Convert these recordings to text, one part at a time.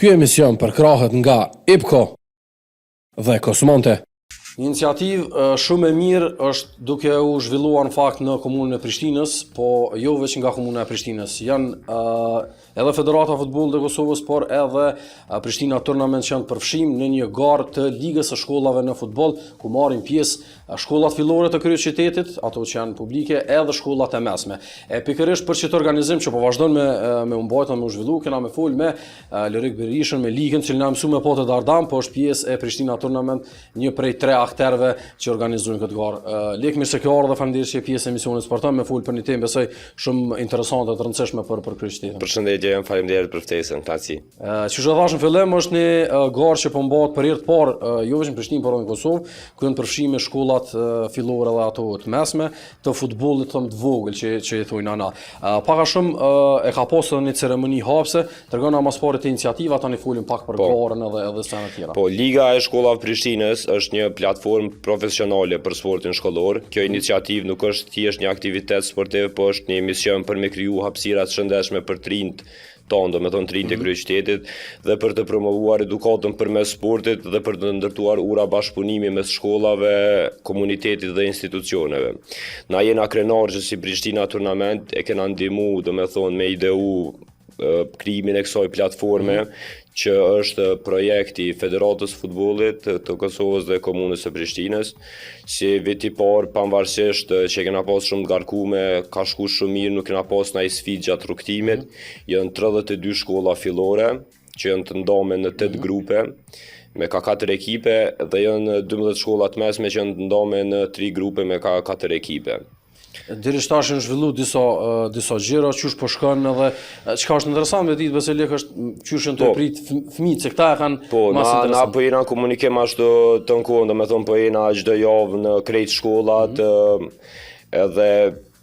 Ky emision përkrahet nga IPKO dhe Kosmonte. Një iniciativë shumë e mirë është duke u zhvilluar në fakt në komunën e Prishtinës, po jo veç nga komuna e Prishtinës. Janë edhe Federata e Futbollit e Kosovës, por edhe Prishtina Tournament që janë përfshim në një garë të Ligës së Shkollave në futboll, ku marrin pjesë Shkollat fillore të kryeqytetit, ato që janë publike, edhe shkollat e mesme. E pikërisht për qëtë organizim që po vazhdon me me u mbajt me u zhvillu, kena me fol me Lorik Berishën, me Likën, që na mësu me po te Dardan, po është pjesë e Prishtina Tournament, një prej tre akterëve që organizojnë këtë garë. Lik, mirë se ke ardhur dhe faleminderit që je pjesë e emisionit Sporton me fol për një temë besoj shumë interesante të rëndësishme për për kryeqytetin. Përshëndetje, faleminderit për ftesën, kënaqësi. Qysh e thashë në fillim, është një garë që po mbahet për herë të parë, jo veç në Prishtinë, por edhe në Kosovë, ku janë përfshime shkollat fillore dhe ato të mesme të futbollit të të vogël që që i thonë ana. Pak a shumë e ka pasur edhe një ceremoni hapëse, tregona ma s'pari te iniciativa, tani folim pak për po, garën edhe edhe sene tjera. Po, Liga e Shkollave Prishtinës është një platformë profesionale për sportin shkollor. Kjo iniciativë nuk është thjesht një aktivitet sportiv, po është një mision për me kriju hapësira të shëndetshme për të rinjtë tonë, do me thonë të rinjtë e mhm. kryeqytetit, dhe për të promovuar edukatën përmes sportit dhe për të ndërtuar ura bashkëpunimi mes shkollave, komunitetit dhe institucioneve. Na jena krenar që si Prishtina Tournament e kena ndihmu, do me thonë, me ideu krijimin e kësaj platforme mm -hmm. që është projekti i Federatës Futbollit të Kosovës dhe Komunës së Prishtinës. Si vit i parë, pavarësisht që e kena pas shumë të ngarkume, ka shku shumë mirë, nuk kena pas naj sfidë gjatë rrugëtimit. Mm -hmm. Janë 32 shkolla fillore që janë të ndame në 8 mm -hmm. grupe me ka 4 ekipe dhe janë 12 shkolla të mesme që janë të ndame në 3 grupe me ka 4 ekipe. Deri tash janë zhvillu disa disa gjëra, qysh po shkon edhe çka është interesant me ditë besoj Lek është qysh janë tu e po. prit fëmijët se këta e kanë po, ma na, na po jena komunikim ashtu të në kohën, do me thonë po jena çdo javë në krejt shkollat, mm -hmm. edhe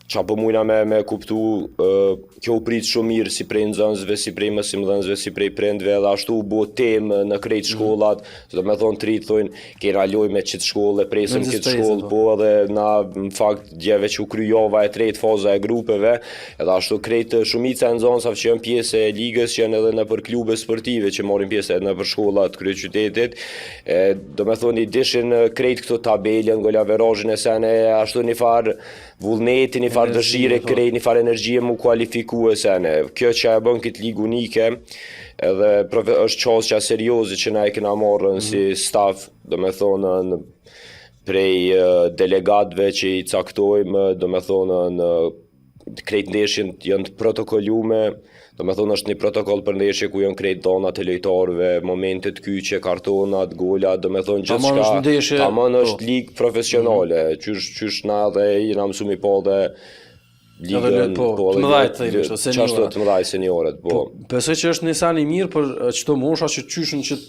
ça po mujna me, me kuptu, kjo u prit shumë mirë si prej nxënësve, si prej mësimdhënësve, si prej prindve, edhe ashtu u bo temë në krejt mhm. shkollat, mm -hmm. do me thonë të rinjtë thojnë, kena lojë me qitë shkollë, e presim këtë shkollë, po, po edhe na në fakt dje veç u kry java e tretë faza e grupeve, edhe ashtu krejt shumica e nxënësave që janë pjesë e ligës, që janë edhe nëpër klube sportive që marrin pjesë edhe nëpër shkolla të kryeqytetit, e, do me thonë i dishin krejt këto tabelën, golaverazhin e sene, ashtu një farë vullneti, një farë dëshire, po. krejt një farë energjie mu kualifiku e sene. Kjo që e bën këtë ligë unike, edhe është qasja serioze që na e kena marrë mm. si staf, do me thonë, në prej delegatëve që i caktojmë, do me thonë, në krejt ndeshjen janë të protokolume, do me thonë është një protokoll për ndeshje ku janë krejt dhonat e lojtarëve, momentet kyçe, kartonat, golat, do me thonë gjithçka. Tamam është ndeshje. Tamam po. është ligë profesionale, mm -hmm. qysh, qysh na dhe jena mësu mi pa dhe ligën, edhe po, po, të mëdhaj të themi kështu, seniorët. Qashtu të mëdhaj seniorët, po. po. Besoj që është një sen i mirë për qëto mosha që qysh në qët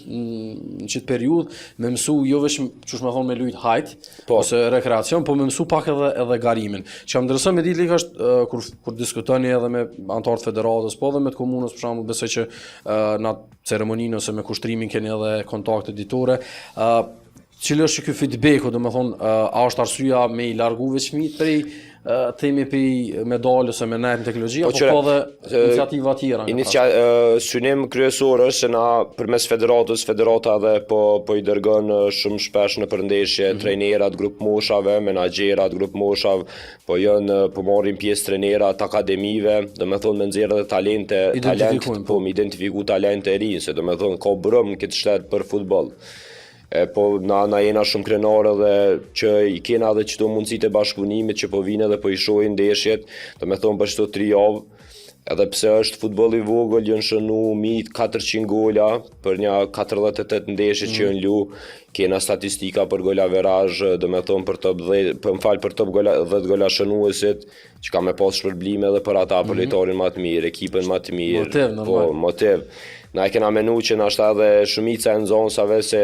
në qët periudhë me mësu jo veç qysh me thonë me lujt hajt po. ose rekreacion, po me mësu pak edhe edhe garimin. Që më intereson me ditë Lik është kur kur diskutoni edhe me anëtarët të federatës, po edhe me të komunës për shembull, besoj që në ceremoninë ose me kushtrimin keni edhe kontakte ditore. ë Cili është ky feedbacku, do me thonë, a është arsyeja me i largu veç fëmijët prej themi prej me dalë ose me nejt në teknologji, po, apo ka dhe iniciativa tjera? Inicia, synim kryesor është se na përmes federatës, federata edhe po, po i dërgon shumë shpesh nëpër ndeshje, mm -hmm. trajnerat grupmoshave, menaxherat grupmoshave, po janë po marrin pjesë trajnerat akademive, do me thonë me nxjerrë edhe talente, talent, po, po me identifiku talente e rinj, se do me thonë ka brum në këtë shtet për futboll. E po na na jena shumë krenarë edhe që i kena edhe qëto mundësitë e bashkëpunimit që po vinë edhe po i shohin ndeshjet, do me thonë për qëto tri javë, edhe pse është futboll i vogël, janë shënu mi 400 gola për një 48 ndeshje që mm. janë lu, kena statistika për golaverazh, do me thonë për top 10, për më fal për top gola 10 gola shënuesit, që ka me pas shpërblime edhe për ata, për mm -hmm. lojtarin ma të mirë, ekipën ma të mirë. Motiv, normal. Po, motiv. Na e kena menu që nashta edhe shumica e nxënësave se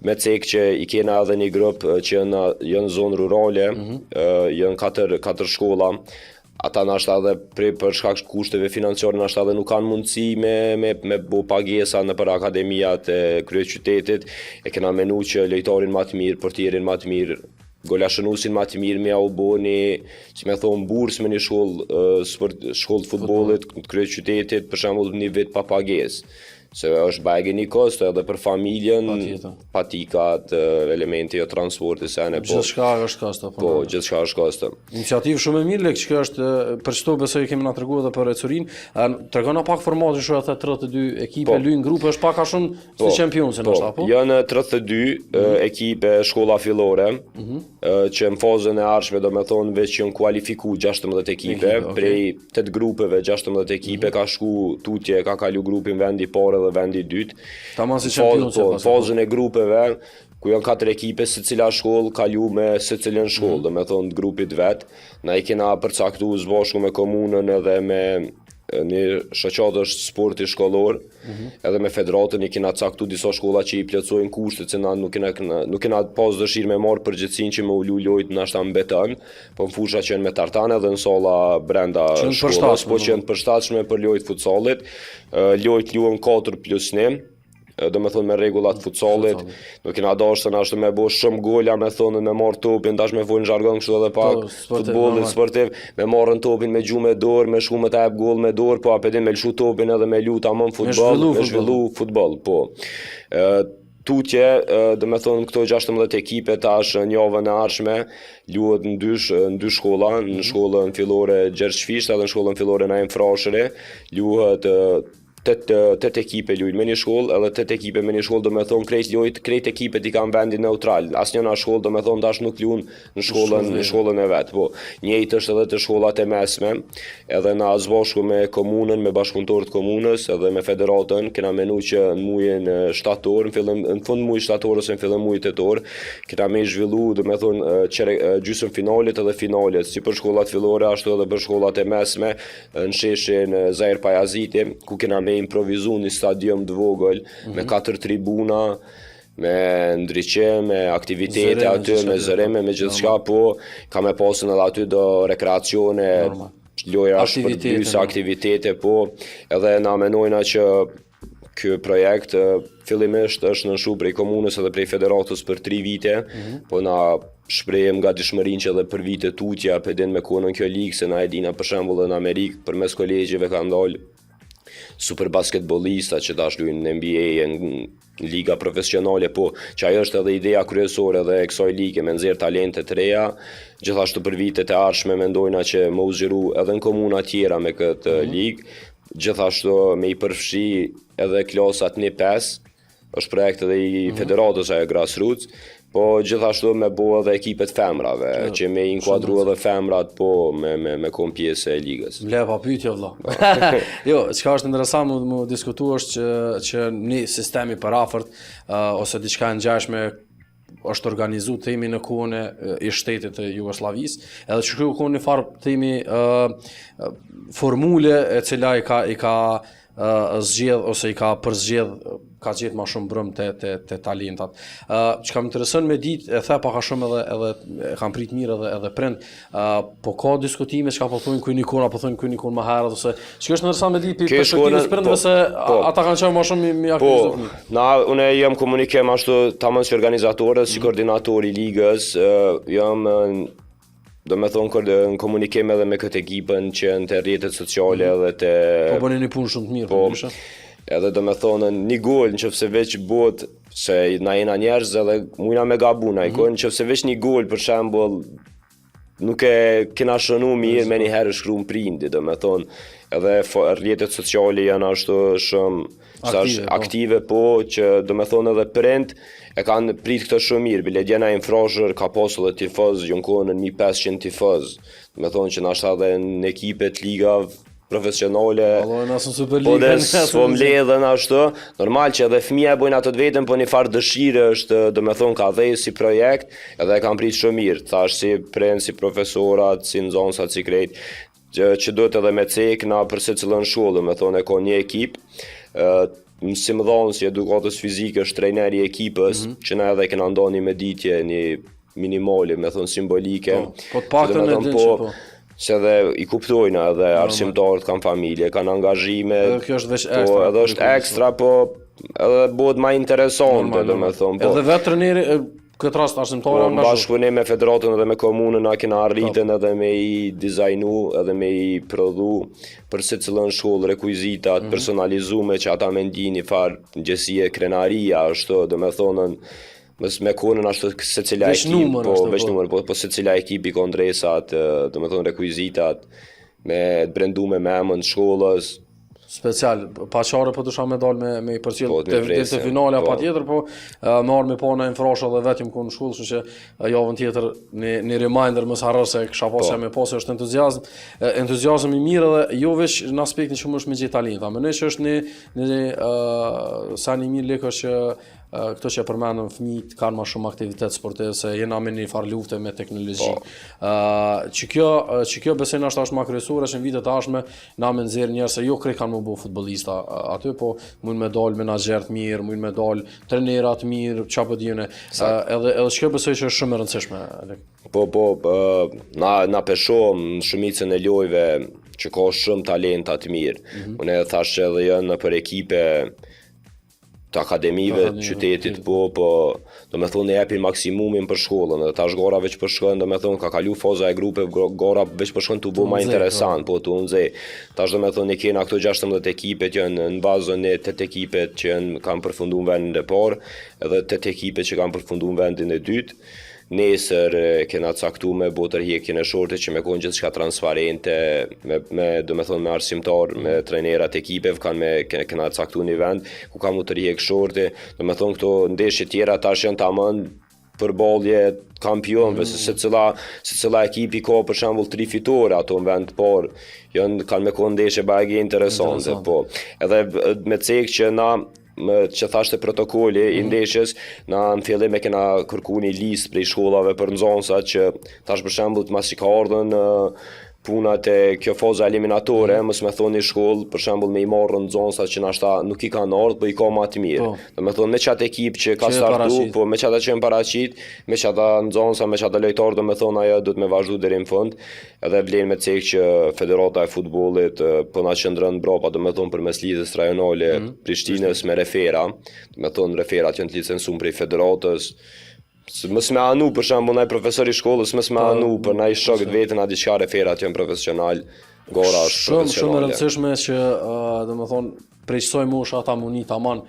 me cek që i kena edhe një grup që janë janë zonë rurale, mm -hmm. janë katër katër shkolla, ata nashta edhe për, për shkak të kushteve financiare nashta edhe nuk kanë mundësi me me me bo pagesa nëpër akademiat e kryeqytetit. E kena menu që lojtarin ma të mirë, portierin ma të mirë, golashënuesin ma të mirë me jau bo një, si me thonë, bursë me një shkollë, sport, shkollë të futbollit të kryeqytetit, për shembull një vit pa pagesë. Se është bajagi një kosto edhe për familjen, Patjetër. patikat, elementi jo transporti, sene, po, Gjithçka është kosto, po. po, gjithçka është kosto. Iniciativë shumë e mirë, Lek, që kjo është e, për çto besoj kemi na treguar edhe për ecurinë. Tregona pak formatin, shoh atë 32 ekipe Po. luajnë grupe, është pak a shumë si Champions Po, ndoshta, apo? Janë 32 mm ekipe shkolla fillore, mm Mhm. që në fazën e ardhshme do me thonë veç janë kualifiku 16 ekipe, Ekipe, okej. prej 8 grupeve 16 ekipe ka shku tutje, ka kalu grupin vendi i parë dhe vendi i dytë. Tamam si Në fazë- Champions, Po, e në pas, po. fazën e grupeve, ku janë katër ekipe, secila shkollë kalu me secilën shkollë, Mhm. do me thonë të grupit vet. Na i kena përcaktu së bashku me komunën edhe me e, një shoqatë është sporti shkollor, Mhm. edhe me federatën i kena caktu disa shkolla që i plotësojnë kushtet se na nuk kena, kena nuk kena pas dëshirë me marrë përgjegjësinë që me u lu lojt nashta në beton, po në fusha që janë me tartane edhe në salla brenda Që janë shkollës, përshtatshme, po që janë përshtatshme për lojt futsallit. Ë, Lojt luhen 4 plus 1, do me thonë me rregullat futsallit, nuk kena dashur të ashtu me bo shumë gola, me thonë me marr topin, tash me fol në jargon kështu edhe pak, Po, sportiv, futbollit normal. sportiv, me marrën topin me gjumë me dorë, me shku me ta jep gol me dorë, po apet me lëshu topin edhe me lu tamam futboll, zhvillu me futboll. zhvillu futboll, po. Ë tutje, ë, do me thonë këto 16 ekipe tash në javën e ardhshme luhet në dy sh- në dy shkolla, në shkollën fillore Gjergj Fishta dhe në shkollën fillore Naim Frashëri, luhet ë, tet tet ekipe luajnë me një shkollë edhe tet ekipe me një shkollë, do me thonë krejt lojt, krejt ekipet i kanë vendin neutral. Asnjëna shkollë do me thonë tash nuk luan në shkollën në shkollën e vet. Po, njëjtë është edhe te shkollat e mesme, edhe na zbashku me komunën, me bashkëpunëtorët komunës edhe me federatën, kena menu që në mujin e, shtator, në fillim në fund muajit shtator ose në fillim muajit tetor, kena me i zhvillu, do me thonë e, qere, e, gjysmë finalet edhe finalet, si për shkollat fillore ashtu edhe për shkollat e mesme, e, në sheshin e, Zahir Pajaziti, ku kena me improvizu një stadium të vogël Mhm. me katër tribuna, me ndriçim, me aktivitete Zërime, aty, gjithçka me tjetër. zërime, me gjithçka, po ka me pasën edhe aty do rekreacione, Normal. lojra Aktivitete, shpërblyese, no. aktivitete, po, edhe na menojna që ky projekt e, fillimisht është nënshkruar prej komunës edhe prej federatës për 3 vite, po na shprehim gatishmërinë që edhe për vite tutje apo din me konën kjo ligë, se na e dina për shembull edhe në Amerikë përmes kolegjeve kanë dalë super basketbollista që tash luajnë në NBA, në liga profesionale, po që ajo është edhe ideja kryesore edhe e kësaj lige me nxjerr talente të reja. Gjithashtu për vitet e ardhshme mendojna që më u zgjeru edhe në komuna tjera me këtë mm ligë, gjithashtu me i përfshi edhe klasat 1-5, është projekt edhe i federatës ajo grassroots, po gjithashtu me bo edhe ekipet femrave, që me inkuadru edhe femrat po me me me kon pjesë e ligës. Më le pa pyetje vëlla. jo, çka është interesant mu, mu diskutu është që që një sistem i përafërt uh, ose diçka e ngjashme është organizu themi në kohën e i shtetit të Jugosllavisë, edhe që kjo kohë një farë themi ë formule e cila i ka i ka uh, zgjedh ose i ka përzgjedh ka gjetë më shumë brëm te te te talentat. Ë uh, çka më intereson me ditë, e the pak a shumë edhe edhe e kam prit mirë edhe edhe prind, ë uh, po ka diskutime çka po thonë ku një kohë, po thonë ku një kohë më herët ose çka është interesant me ditë për Ke perspektivës shkollën- prindve po, se po. ata kanë qenë më shumë mi, mi Po, aktivizu fëmijët. na unë jam komunikim ashtu tamam si organizator, si koordinator i ligës, ë, jam ë, do me thonë kor- në komunikim edhe me këtë ekipën që janë te rrjetet sociale edhe te Po bëni një punë shumë të mirë, po, Po, ndryshe. edhe do me thonë një gol në qofse veç bëhet se na jena njerëz edhe mujna me gabu na i mm -hmm. në qofse veç një gol për shembull nuk e kena shënu mirë me një herë shkruan prindi, do me thonë edhe fo- rrjetet sociale janë ashtu shumë sa Aktive, është po. aktive po që do me thonë edhe prind e kanë prit këtë shumë mirë, bile djena im Frashër ka pasur edhe tifoz, janë kohën në 1500 tifoz, do me thonë që nashta edhe në ekipet ligave profesionale Vallai na së Po Superligën. dhe s'po mbledhen ashtu, normal që edhe fëmia e bojnë ato të vetën, po një farë dëshire është, do me thonë, ka dhej si projekt, edhe e kanë prit shumë mirë, thash si prind, si profesorat, si nxënësat, si krejt, që, që duhet edhe me cek na për secilën shkollë, do me thonë, e ka një ekip, ë mësimdhënës i edukatës fizike është trajneri i ekipës, Mhm. që na edhe kena ndonë një meditje, një minimale, me thonë simbolike. Po, po të paktën që do me e thonë, din që po. se edhe i kuptojnë edhe arsimtarët kanë familje, kanë angazhime. Edhe kjo është veç ekstra, Po, edhe është kurrikulës, ekstra, po edhe bëhet më interesante, do me thonë, po. Edhe vetë trajneri e, këtë rast arsimtarë Po, në bashkëpunim me federatën edhe me komunën na kena arritën po. edhe me i dizajnu edhe me i prodhu për secilën shkollë rekuizitat mm -hmm. personalizume që ata me ndi një farë ndjesie krenaria ashtu, do me thonën mos me konën ashtu secila ekip, numër, po, veç po. numër, po, po secila ekip i ka ndresat, do me thonë rekuizitat, me të brendume me emën të shkollës, special, pa qare po dësha me dal me, me i përcjell po, te, deri te finalja po. patjetër, po me ardhë me pa në infrasha dhe vetëm ku në shkollë, kështu që javën tjetër një, një reminder mos harro se kisha pasë po. me pasë është entuziazm, entuziazm i mirë edhe jo veç në aspektin që më është me gjetë talenta, mendoj që është një, një uh, sa një mirë lekë është që këto që përmendëm fëmijët kanë më shumë aktivitet sportiv se jena me një farë lufte me teknologji. Po. Ë që kjo që kjo besoj ndoshta është më kryesore që në vitet e ardhshme na me nxjerr njerëz se jo krejt kanë me u bo futbollista aty, po mund me dal menaxher të mirë, mund me dal trenera të mirë, çfarë po di unë. Edhe edhe kjo besoj që është shumë e rëndësishme. Po po, na na pe shohim në shumicën e lojve që ka shumë talenta të mirë. Mm -hmm. Unë e thashë që edhe janë nëpër ekipe të akademive të qytetit, po, po, do me thonë e jepin maksimumin për shkollën, dhe tash gara veç po shkon, do me thonë, ka kalu faza e grupe, gara veç po shkon tu bo ma interesant, po, tu u nxe. Tash do me thonë, i kena këto 16 ekipet që janë në bazë në 8 ekipet që janë, kanë përfundu në vendin e parë, edhe 8 ekipet që kanë përfundu në vendin e dytë. Nesër kena caktu me bo tërhjekjen e shortit që me konë gjithçka transparente, me, me do me thonë me arsimtar, me trajnerat e ekipeve, kanë me, kena caktu një vend ku ka mu tërhjek shorti, do me thonë këto ndeshje tjera tash janë tamam përballje kampionëve, mm. se secila, secila ekip i ka për shembull tri fitore ato në vend të parë, janë kanë me konë ndeshje bajagi interesante, Interesant. po. Edhe me cek që na Më që thash te protokolli mm -hmm. i mhm. ndeshjes, na në fillim e kena kërku një listë prej shkollave për nxënësat që tash për shembull masi ka ardhën puna te kjo faza eliminatore, mm -hmm. mos me thonë një shkollë, për shembull me i marrë nxënësat që nashta nuk i kanë ardhur, po i ka ma të mirë. Po. Do me thonë me qatë ekip që ka startu, po me qata që janë paraqit, me qata nxënësa, me qata lojtarë, do me thonë ajo duhet me vazhdu deri në fund. Edhe vlen me cek që Federata e Futbollit po na qëndron mbrapa, do me thonë përmes Lidhjes Rajonale mm -hmm. Prishtinës me refera, do me thonë referat janë të licencum prej Federatës, mos me anu për shembull naj profesor i shkollës, mos me po, anu për naj shok të vetën a diçka referat janë profesional, gara është shumë shumë e rëndësishme që uh, do me thonë prej qësaj moshe ata me u ni taman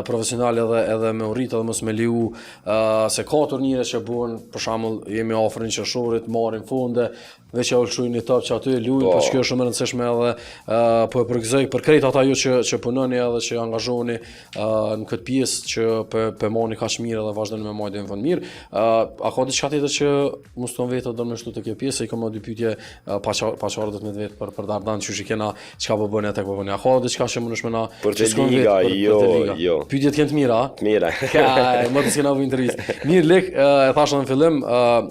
profesional edhe edhe me u rrit edhe mos me leju uh, se ka turnire që bëhen për shembull jemi afër një qershorit marrin fonde veç ja lëshojnë një top që aty e luajnë po, po që kjo është shumë e rëndësishme edhe uh, po e përgëzoj për krejt ata ju që që punoni edhe që angazhoheni uh, në këtë pjesë që pe pe mani kaq mirë edhe vazhdoni me majtë në fund mirë. Uh, a ka diçka tjetër që mos të vetë do me shtu te kjo pjesë, i kam dy pyetje pa pa qarë do të me të vetë për për Dardan qysh i kena çka po bëni atë po bëni. A ka diçka që mundesh me na për të liga, për, jo, për të liga. Jo. Pyetjet janë të mira, a? Të mira. Ka, më të s'kena bu intervistë. Mirë Lek, e thashë në fillim,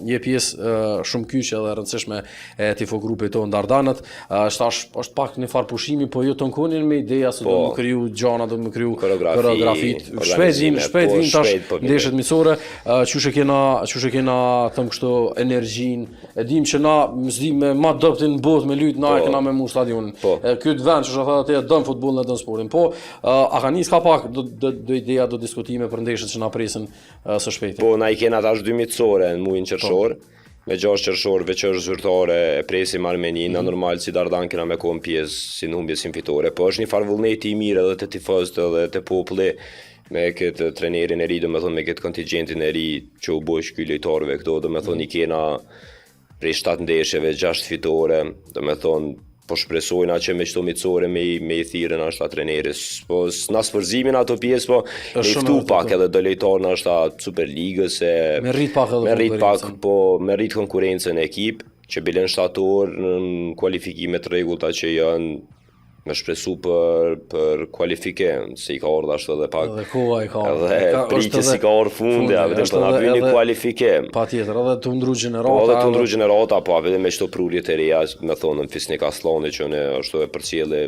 je pjesë shumë kyçe dhe e rëndësishme e tifo grupit tonë Dardanët. Është tash është pak një farë pushimi, po ju të nkonin me ideja se po, do më kriju gjana, do më kriju koreografit. Shpejt vin, shpejt po, vin tash po ndeshjet miqësore, qysh e kena, qysh e kena them kështu energjinë E dim që na, s'di me ma dobtin në botë me lujt, na e po. kena me mush stadionin. Po. E këtë vend që thotë atë e don futbollin e don sportin. Po, a ka nis ka pak do do, do ideja, do diskutime për ndeshjet që na presin së shpejti. Po, na i kena tash dy miqësore në muajin qershor. Po. Me 6 qershor veç është zyrtare e presim Armeninë, mm -hmm. normal si Dardan kena me kon pjesë si në humbje si në fitore. Po është një farë vullneti i mirë edhe te tifozët edhe te populli me këtë trenerin e ri, do me thonë me këtë kontingjentin e ri që u bo ky lojtarëve këto, do me thonë i kena prej 7 ndeshjeve, 6 fitore, do me thonë po shpresojna që me qëto miqësore me, me i thirrën nashta treneri. Po na s'përzimin ato pjesë, po me i ftu pak edhe do lojtarë nashta Superligës e me rrit pak edhe me rrit pak, po me rrit konkurrencën në ekip, që bile në shtator në kualifikime të rregullta që janë me shpresu për për kualifikim, se i ka ardhur ashtu edhe pak. Edhe koha i ka ardhur. Edhe pritjes i ka ardhur fundi, a vetëm po na vjen një kualifikim. Patjetër, edhe të ndru gjenerata. Po edhe të ndru gjenerata, po a vetëm me çto prurje të reja, me thonë Fisnik Asllani që unë ashtu e përcjelli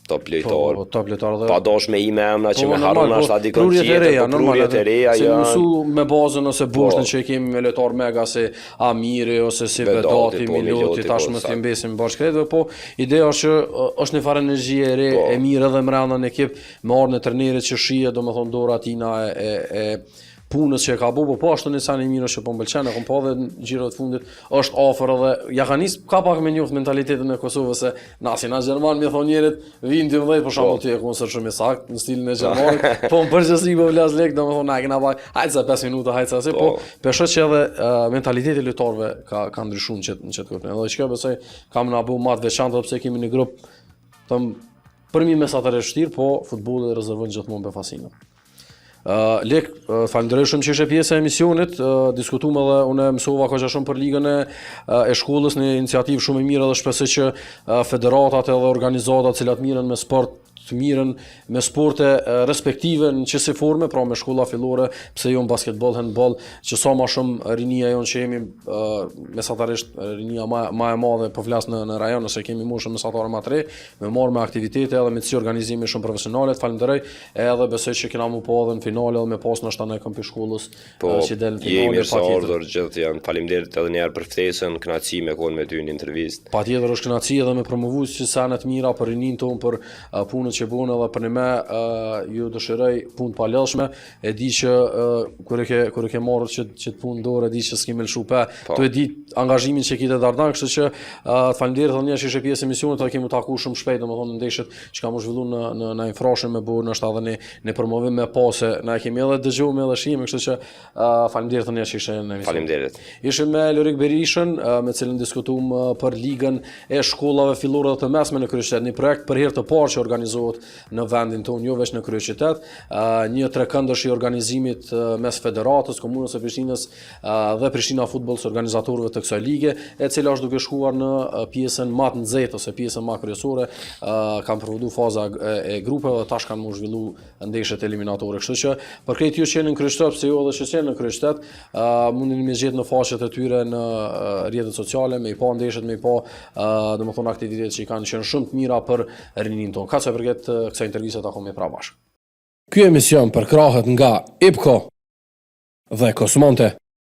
top lojtar. Po, po, top lojtar dhe. Pa dash me i me emra që po, me harru po, nashta dikon tjetër, po prurjet e reja janë. Se mësu me bazën ose po. boshtën që e kemi me lojtar mega se Amiri ose si Vedati, po, Miloti, tash mos t'i mbesim bashkë krejtve, po ideja është që është një farë energjie e re, po. e mirë edhe mbrenda në ekip, me ardhjen e trenerit që shihet, domethënë dora tina e, e, e. punës që e ka bo, po po ashtu një sen i mirë është që po më pëlqen, e kom pa dhe në xhirot e fundit, është afër edhe ja ka nis ka pak me njoft mentalitetin e Kosovës se na si na gjerman me thonë njerit vin 12 për shembull po. ti e kon shumë i saktë në stilin e gjermanit, po në përgjithësi po flas lek, domethënë na kena pak, hajde sa 5 minuta, hajde sa si, po, po po shoh që edhe uh, mentaliteti i lojtarëve ka ka ndryshuar në qet në qet kuptim. Edhe çka besoj ka me na bo më të veçantë edhe pse kemi një grup them për mi mesatarisht vështirë, po futbolli rezervon gjithmonë befasinë. Uh, Lek, uh, falenderoj shumë që ishe pjesë e emisionit, uh, diskutuam edhe unë mësova goxha shumë për ligën e, uh, e shkollës, një iniciativë shumë e mirë edhe shpresoj që uh, federatat edhe organizatat të cilat mirren me sport të mirren me sporte respektive në qësi forme, pra me shkolla fillore, pse jo në basketbol, handball, që sa ma shumë rinia jonë që jemi uh, mesatarisht rinia ma, ma e madhe po flas në, në rajon, nëse kemi moshën mesatare ma të re, me marrë me aktivitete edhe me kësi organizime shumë profesionale, të falenderoj edhe besoj që kena mu pa edhe në finale edhe me pas ndoshta në këmpi shkollës po, që del në finale. Je mirë ardhur gjithë janë. Faleminderit edhe një herë për ftesën, kënaqësi me kon me ty në intervistë. Patjetër është kënaqësi edhe me promovu qësi sene të mira për rininë tonë, për uh, punën që bën edhe për një me uh, ju dëshiroj punë të palodhshme. E di që uh, kur e ke kur e ke marrë që që të punë dorë, e di që s'ke me lëshu pe. Po. Tu e di angazhimin që ke te Dardan, kështu që uh, të faleminderit edhe një herë që ishe pjesë e emisionit, do kemi taku shumë shpejt, domethënë në ndeshjet që ka mu zhvillu në në në Naim Frashëri me bo ndoshta edhe një një promovim me pa se na e kemi edhe dëgjuar edhe shihemi, kështu që uh, faleminderit edhe një herë që ishe në emision. Faleminderit. Ishim me Lorik Berishën, uh, me cilin diskutuam uh, për ligën e shkollave fillore dhe të mesme në kryeqytet, një projekt për herë të parë që organizohet në vendin tonë, jo veç në kryeqytet, uh, një trekëndësh i organizimit uh, mes Federatës, Komunës së Prishtinës dhe Prishtina Futboll si organizatorëve të kësaj lige, e cila është duke shkuar në pjesën më të nxehtë ose pjesën më kryesore, kanë përfundu faza e grupeve dhe tash kanë mu zhvillu ndeshjet eliminatore. Kështu që për krejt ju që jeni në kryeqytet, pse jo edhe që s'jeni në kryeqytet, mundeni me gjetë në faqet e tyre në rrjetet sociale, me i pa ndeshjet, me i pa, domethënë aktivitetet që i kanë qenë shumë të mira për rininë tonë. Kaq sa i përket kësaj interviste takohemi prapë bashkë. Ky emision përkrahet nga IPKO dhe Kosmonte.